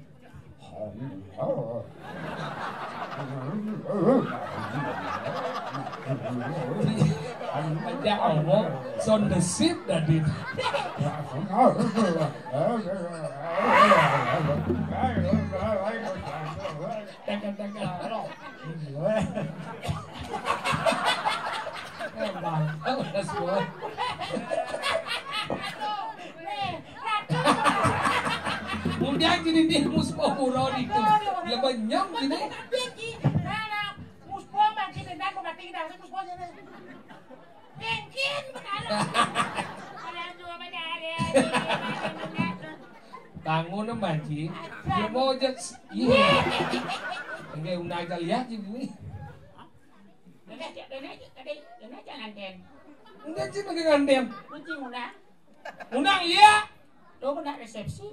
Aja omong, sound the shit tadi. Tekan, tekan. Eh, bang, udah semua. Udah gini nih, mus mau buron itu. Ya, banyak gini. Bangun, Manji. Ya, mau aja. Iya. Enggak, undang aja lihat sih ini. Enggak, enggak, enggak, enggak, enggak, jangan, Den. Enggak sih, pakai nganten. Kunci undang. Undang, iya. Lo kena resepsi.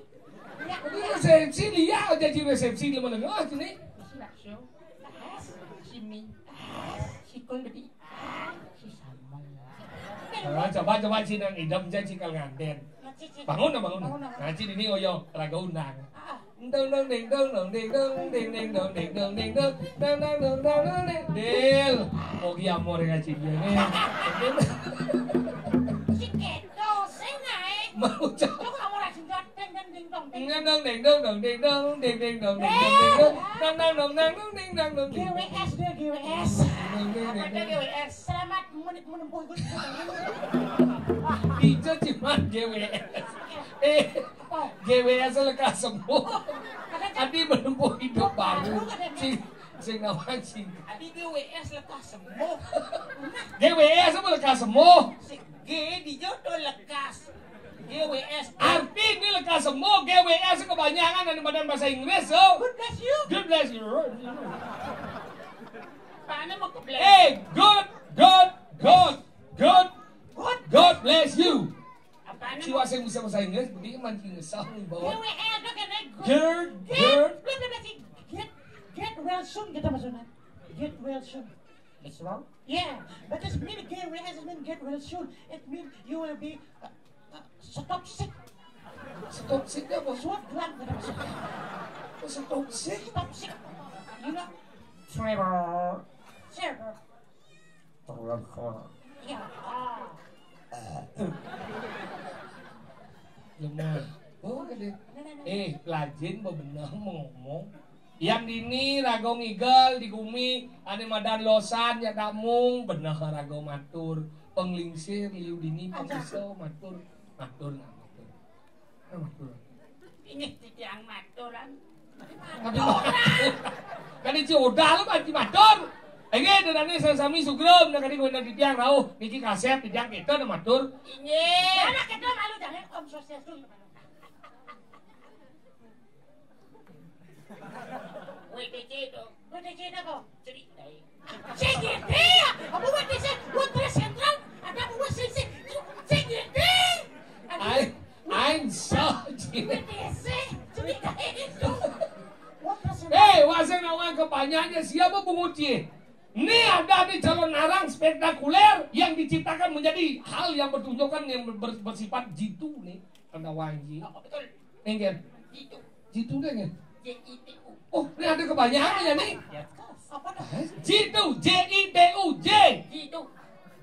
Iya. Ini resepsi, lihat aja di resepsi di mana nggak sini. Isi bakso. Pas. Si mie. Pas. Si kol lebih. Pas. Si sambal. Nah, coba, coba, Cina, idam aja, Cina, nganten. Bangun, bangun. Bangun, bangun. Nah, Cina ini oyo, raga undang. Ah. Dong, dong, ding, dong, dong, ding, dong, ding, ding, dong, ding, dong, ding, dong, dong, dong, dong, dong, dong, ding. Dil, ogi amor ya, Cing, ya, nih. Si keto, saya naik. Mau cok. Cok, amor aja, dong, ding, dong, ding, dong, ding. Dong, dong, ding, dong, dong, ding, ding, dong, ding, dong, ding, dong. Dong, dong, dong, dong, dong, ding, dong, dong, ding. G W S dia, G W S. Dong, dong, dong, dong, dong. Apa itu G W S? Selamat menempuh hidup. Itu cuma G W S. Eh, G W S lekas sembuh. Adi menempuh hidup baru. Sing, sing nawan sing. Adi G W S lekas sembuh. G W S apa lekas sembuh? Si G di jodoh lekas. G W S. Arti ini lekas sembuh, G W S kepanjangan dari badan bahasa Inggris, so. God bless you. God bless you. Apaan mau ke bless? Eh, good, good, good, good. God bless you. Apaan? Siwa sing bisa bahasa Inggris, begini mancing ngesah nih, bawa. G W L tuh kena good. Good, good. Good, good, good, get, get well soon, kita maksudnya. Get well soon. That's wrong? Yeah, but it's mean G W S, it mean get well soon. It mean you will be, uh, uh, stop sick. Stop sick apa? Suap gelang, kita maksudnya. Oh, stop sick? Stop sick. You know? Trevor. Trevor. Trevor. Ya. Lemah. Oh, gede. Eh, pelajin bebenah mau ngomong. Yang dini rago ngigel di gumi, ane madan losan ya damung, benah rago matur, penglingsir liu dini, pengiso matur, matur nggak matur. Nah, matur. Ini titiang maturan. Tapi kan itu udah lu kan matur. Enggak, dadane sami sugrum, nah kadi kowe titiang rauh, niki kasep titiang kita nah matur. Ini. Anak kita malu jangan Om Swastiastu. W T C itu. W T C itu apa? Cerita. C G T ya? Apa W T C? World Trade Central? Ada apa W T C? C G T. Aduh. Ain, ain so, W T C. Cerita itu. World Trade Central. Eh, wase nawang kepanjangnya siapa bungut ye? Ini ada di calon arang spektakuler yang diciptakan menjadi hal yang bertunjukkan yang ber-, bersifat jitu nih. Anda wanji. Oh, betul. Enggak. Jitu. Jitu deh, enggak? J I T U. Ini ada kepanjangan ya nih. Apa dah? Jitu, J I T U, J. Jitu.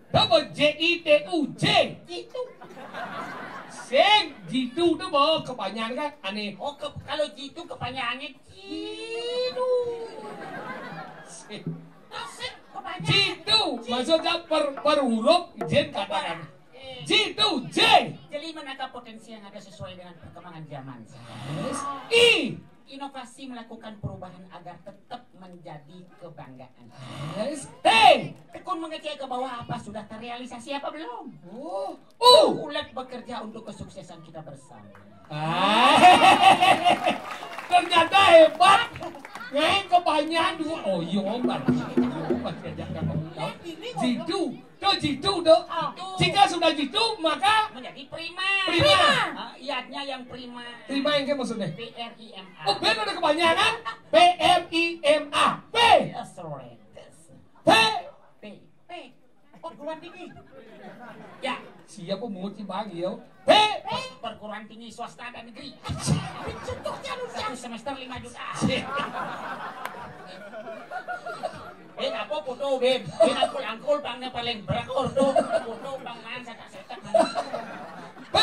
Apa J I T U, J? Jitu. Sing, jitu tuh mau kepanjangan kan aneh. Oh, ke, kalau jitu kepanjangannya jitu. Sing. Jitu, maksudnya per, per huruf jin katakan. Jitu, J. Jadi menangkap potensi yang ada sesuai dengan perkembangan zaman. Yes. I. Inovasi melakukan perubahan agar tetap menjadi kebanggaan. Yes. Hey. Tekun mengecek ke bawah apa sudah terrealisasi apa belum? Oh. Uh. Ulet bekerja untuk kesuksesan kita bersama. Ah. Ternyata hebat. Nyai kebanyakan dua. Oh iya, Om, berarti. Iya, Om, masih ajak kakak tahu. Jitu. Tuh jitu tuh. Jika sudah jitu, maka menjadi prima. Prima. Ah, iatnya yang prima. Prima yang kayak maksudnya? P R I M A. Oh, ben ada kepanjangan. P R I M A. P. P. P. Perguruan tinggi. Ya. Siapa mau sih, Bang? Yo. P. Perguruan tinggi swasta dan negeri. Satu semester lima juta. Ben apa foto, Ben? Ben aku langkul, bangnya paling berakor tuh. Foto bang man, setak-setak. P.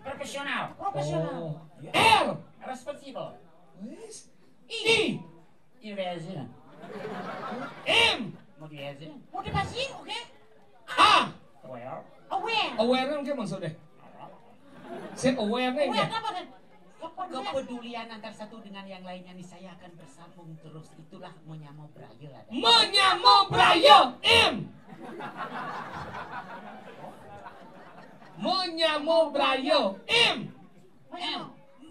Profesional. Profesional. Oh. R. Responsible. Wis. I. I. Motivasi. M. Motivasi. Motivasi, oke. A. Aware. Aware. Aware kan kayak maksudnya? Saya aware nih. Aware apa kan? Kepedulian antar satu dengan yang lainnya nih, saya akan bersambung terus. Itulah menyamo braille ada. Menyamo braille. M. Menyamo braille. M. M.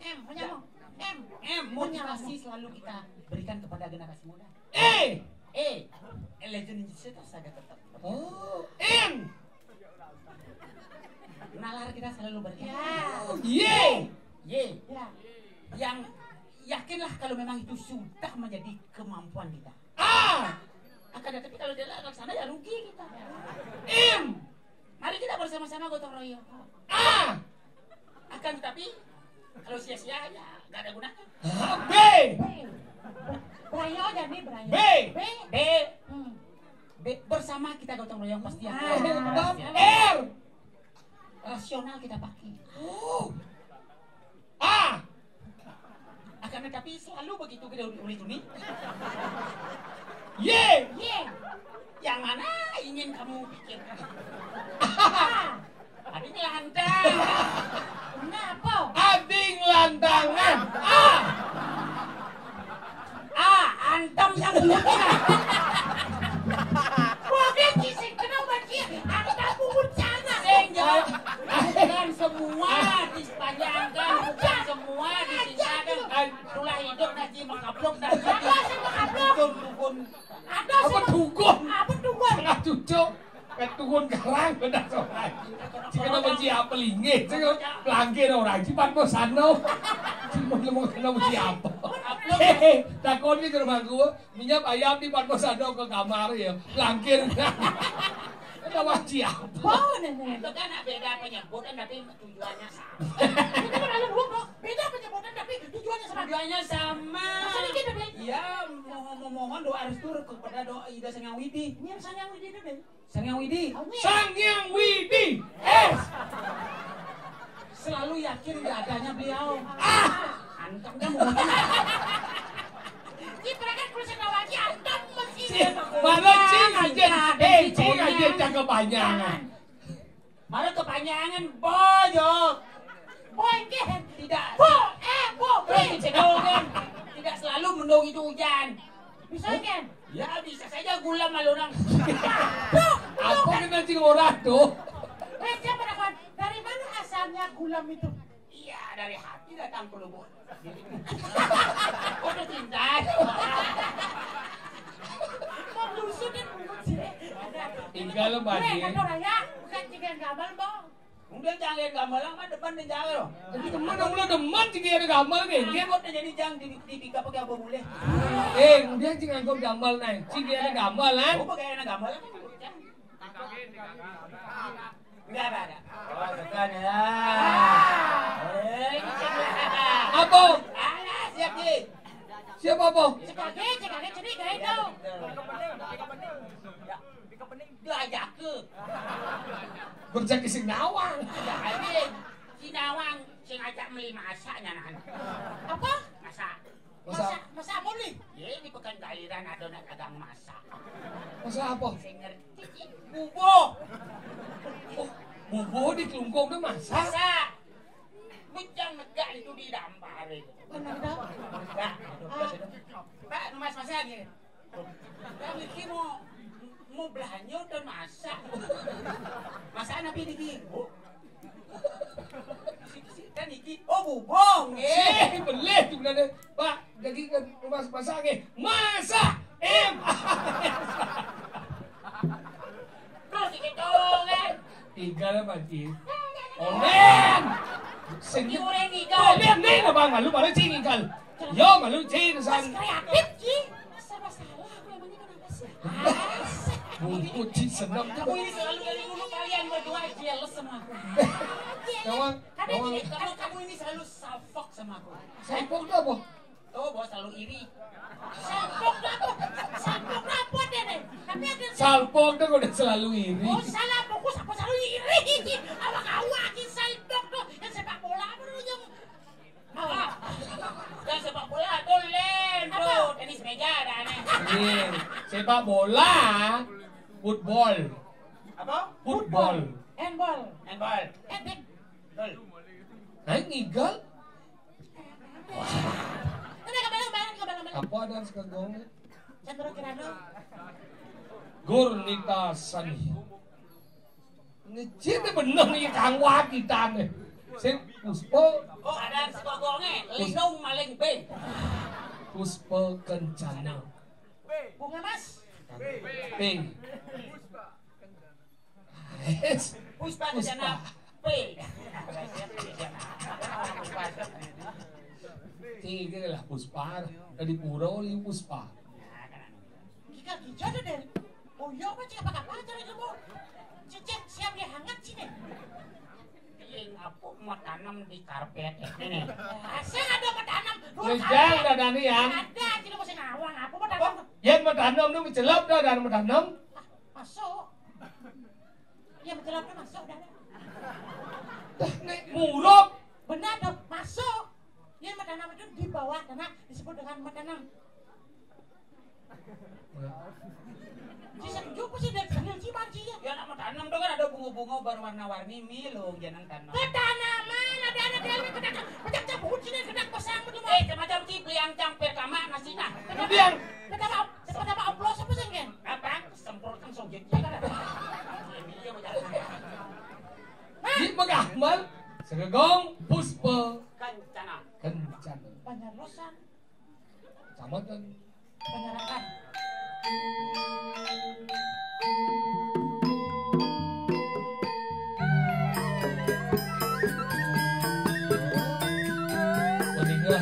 M. Menyamo. M. M. Motivasi selalu kita berikan kepada generasi muda. E. E. Legend itu saja tetap. Oh, N. Nalar kita selalu berkembang. Ya. Oh, Y. Y. Ya. Yang yakinlah kalau memang itu sudah menjadi kemampuan kita. A. Akan tetapi kalau tidak laksana ya rugi kita. M. Mari kita bersama-sama gotong royong. A. Akan tetapi kalau sia-sia ya nggak ada gunanya. B. Brayo aja nih, Brayo. B. B. B. Hmm. B. Bersama kita gotong royong pasti akan. Ah. R. Rasional kita pakai. Oh. A. Akan tetapi selalu begitu kita uli tuni. Y. Y. Yang mana ingin kamu pikirkan? Ading lantang. Kenapa? Ading lantangan. A. A. Antam yang bungut. Oke, kisik kenapa dia? Antam bungut sana. Sing jawab. Bukan semua dipanjangkan, bukan semua disingkatkan. Itulah hidup nanti makablok dan dukun-dukun. Apa dukun? Apa dukun? Setengah cucuk. Ketuhun garang benar orang. Jika nama ji apa linggih, jika pelangkir orang ji pat bosano. Cuma ngomong nama ji apa? Hehe, takon gitu rumah gua. Minyak ayam di pat bosano ke kamar ya, pelangkir. Nama ji apa? Itu kan beda penyebutan tapi tujuannya sama. Itu kan ada dua, Bro. Beda penyebutan tapi tujuannya sama. Tujuannya sama. Sedikit, Bro. Iya, mohon, mohon doa restu kepada doa Ida Sang Hyang Widi. Ini Sang Hyang Widi itu, Bro. Sang Hyang Widi. Sang Hyang Widi. Eh. Selalu yakin nggak adanya beliau. Ah. Antum kan mau. Ciprakan kulit lagi antum masih. Malah cing aja. Eh, cing aja cakep panjangan. Malah kepanjangan bojo. Boy, tidak. Bo, eh, bo, eh. Tidak selalu mendung itu hujan. Bisa kan? Ya, bisa saja gula malonang. Apa kena cing orang tuh? Eh, siapa dah kawan? Dari mana asalnya gulam itu? Iya, dari hati datang ke lubuk. Kok udah cinta? Mau busuk dan bungut sih. Tinggal lo, Pak Haji. Kata orang ya, bukan cing yang gamal, Bang. Udah jangan gamelan mah depan dan jangan lo. Jadi teman, kamu lo demen cing ada gamal nih. Dia kok jadi jang di di tiga pakai apa boleh? Eh, udah cing anggap gamal nih. Cing ada gamal kan? Oh, pakai anak gamelan. Enggak ada, ada. Oh, bukan ya. Eh, ini cing. Apa? Alah, siap, Ji. Siapa apa? Cekage, cekage, cenik gaé to. Belajar ke. Berjaki sing nawang. Ya, ayo. Si nawang sing ajak meli masak nyanan. Apa? Masak. Masak. Masak, masak apa beli? Ya, di Pekan Kaliran ada nak dagang masak. Masak apa? Sing ngerti, Ci. Bubuh. Oh, bubuh di Klungkung tuh masak? Masak. Bujang negak itu di dampar itu. Benar dah. Negak itu. Ah. Pak, nu mas masak lagi. Kan iki mau, mau belanja udah masak. Masakan apa ini, Bu? Sik-sik kan iki. Oh, bubong, nggih. Sik, belih tuh bener. Pak, daging kan mas masak nggih. Masak. Em. Terus iki tolong kan. Igal apa, Ci? Onen. Sing Iki ureng igal. Onen nih, Bang, malu, malu, Ci, igal. Yo, malu, Ci, Mas san. Kreatif, Ci. Serba salah, aku emangnya kenapa sih? Buku, Ci, seneng. Kamu ini selalu dari dulu kalian berdua jealous sama aku. Kawan, Ada kawan. Gini, kamu, kamu ini selalu salfok sama aku. Salfok itu apa? Tuh, bos selalu iri. Salpok tuh apa? Salpok tuh apa deh, deh? Tapi ada Salpok tuh udah selalu iri. Oh, salah fokus apa selalu iri? Apa kau lagi salpok tuh? Yang sepak bola apa dulu yang Ah, yang sepak bola tuh lain, Apa? Bro. Tenis meja ada aneh. Iya. Sepak bola, football. Apa? Football. Handball. Handball. Eh, dek. Betul. Nah, ngigal. Udah, kembali, kembali, kembali, kembali. Apa ada sekegong? Centro Kirano. Gurnita Sani. Ngecit bener nih kang wakitane. Sing Puspa. Oh, ada sekegongnya. Pus- Lindung maling B. Puspa Kencana. Bunga Mas. P. Puspa Puspa. Kencana. P. Tiga lah Puspa. Dari Pura li Puspa. Kita gija ada dari. Oh iya, apa cik apa apa cara kamu? Cicit siap dia hangat sini. Yang apa mau tanam di karpet ini? Asal ada mau tanam. Dua Wis kali. Jang, udah Dani ya. Ada, cik mau sing awang. Apa mau tanam? Yen mau tanam tu mencelap dah dan mau tanam. Ah, masuk. Ya mencelap tu masuk dah. Dah nek murup. Benar tu, masuk. Yen mau tanam itu di bawah tanah disebut dengan mau tanam. Ci setuju apa sih dari sini sih, Bang, ci, ya? Ya, nak mau tanam tuh kan ada bunga-bunga berwarna-warni, mi lo jangan tanam. Ketanaman, ada anak dia yang kena pecah-pecah buku sini, kena pasang betul, Bang. Eh, macam ci beli angcang pertama nasi nah. Kemudian. Pertama, pertama oplos apa sih, Gen? Apa? Semprot kan sogek. Iya, macam. Hah? Di Megah Mal, Segegong, Puspa. Kencana. Kencana. Banjar Losan. Kecamatan Penyerakan. Meninggal.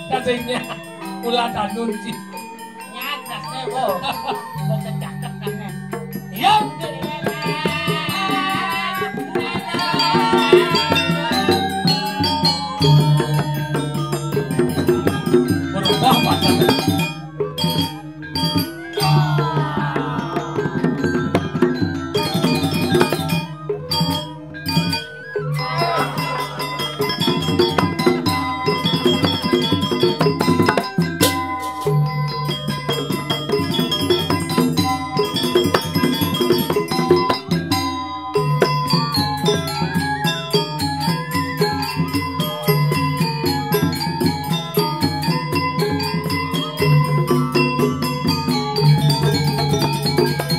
Kasingnya ulah tanun sih. Nyata, saya Oh, kok kecaket kan, ya? Iya. Berubah pacar.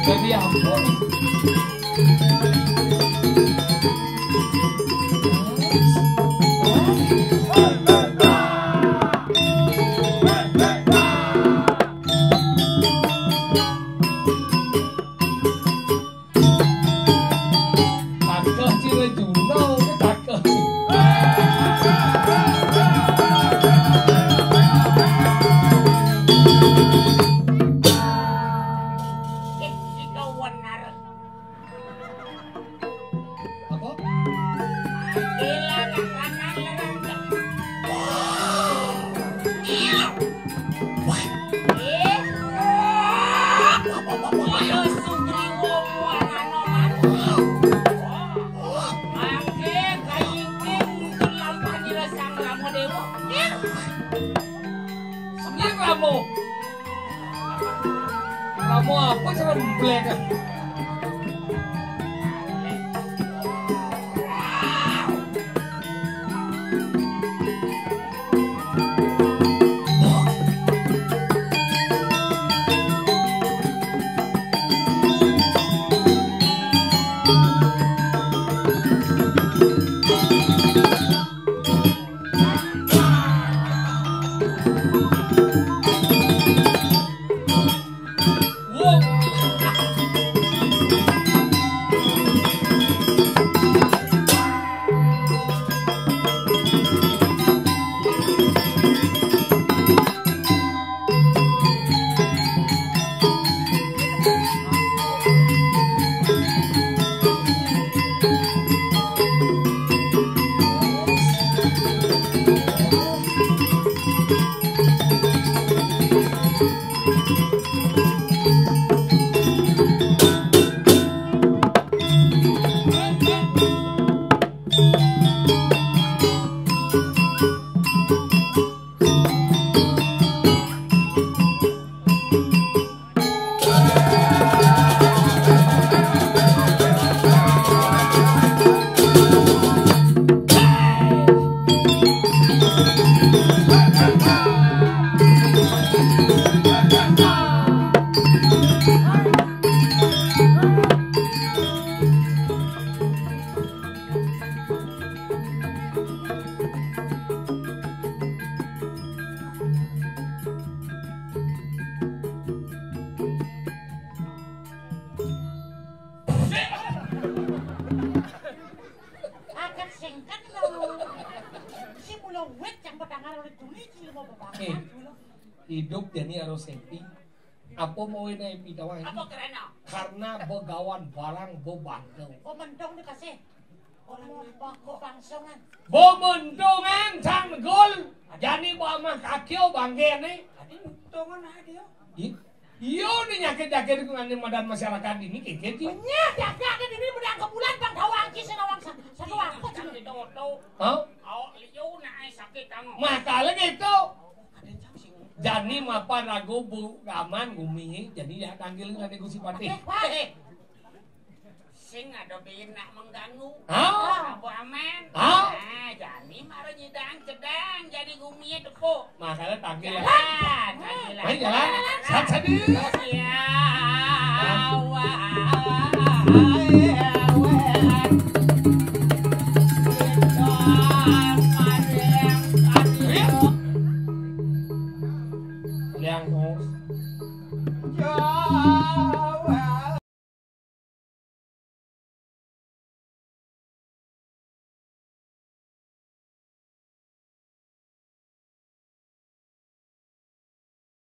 Jadi ampun. Takeh Cire Juno, takeh. Apa? Gila, kanan lerang. Ih. Ayo, Sugriwa, muarana mati. Mangke kaingking untuk lampah nira Sang Rama Dewa. Ih. Senang Rama. Rama apa seremblek? Akan singkat lho. Si mula wit yang petang karo duli, si lemo bebakan. Eh, dulu. Hidup jani harus happy. Apa mau ini happy tawang? Apa karena? Karena begawan barang bebangga. Oh, mentong dikasih. Orang bangga bangsungan. Bementungan tanggul. Jani ba amah kakio bangga ne. Tadi mentungan aja. Ih. Iya, ini nyakit-nyakit ku ngani madan masyarakat ini kikit, Ji. Benyah, jaga ke diri bedang ke bulan, bang, dawang, Ji, senawang, sa-, satu waktu, Ji. Sakit otot. Hah? Awak liu nak ai sakit tangan. Makanya gitu. Jani mapan ragu bu raman gumi, jadi ya tanggil ngani Gusti Patih. Eh, wah. Sing ada bini nak mengganggu. Hah? Apa aman? Hah? Nah, jani mara nyidang cedang, jadi gumi tepuk. Makanya tangkil ya. Jalan, tangkil. Ayo jalan. Sat sadi. Ya, wah. Yang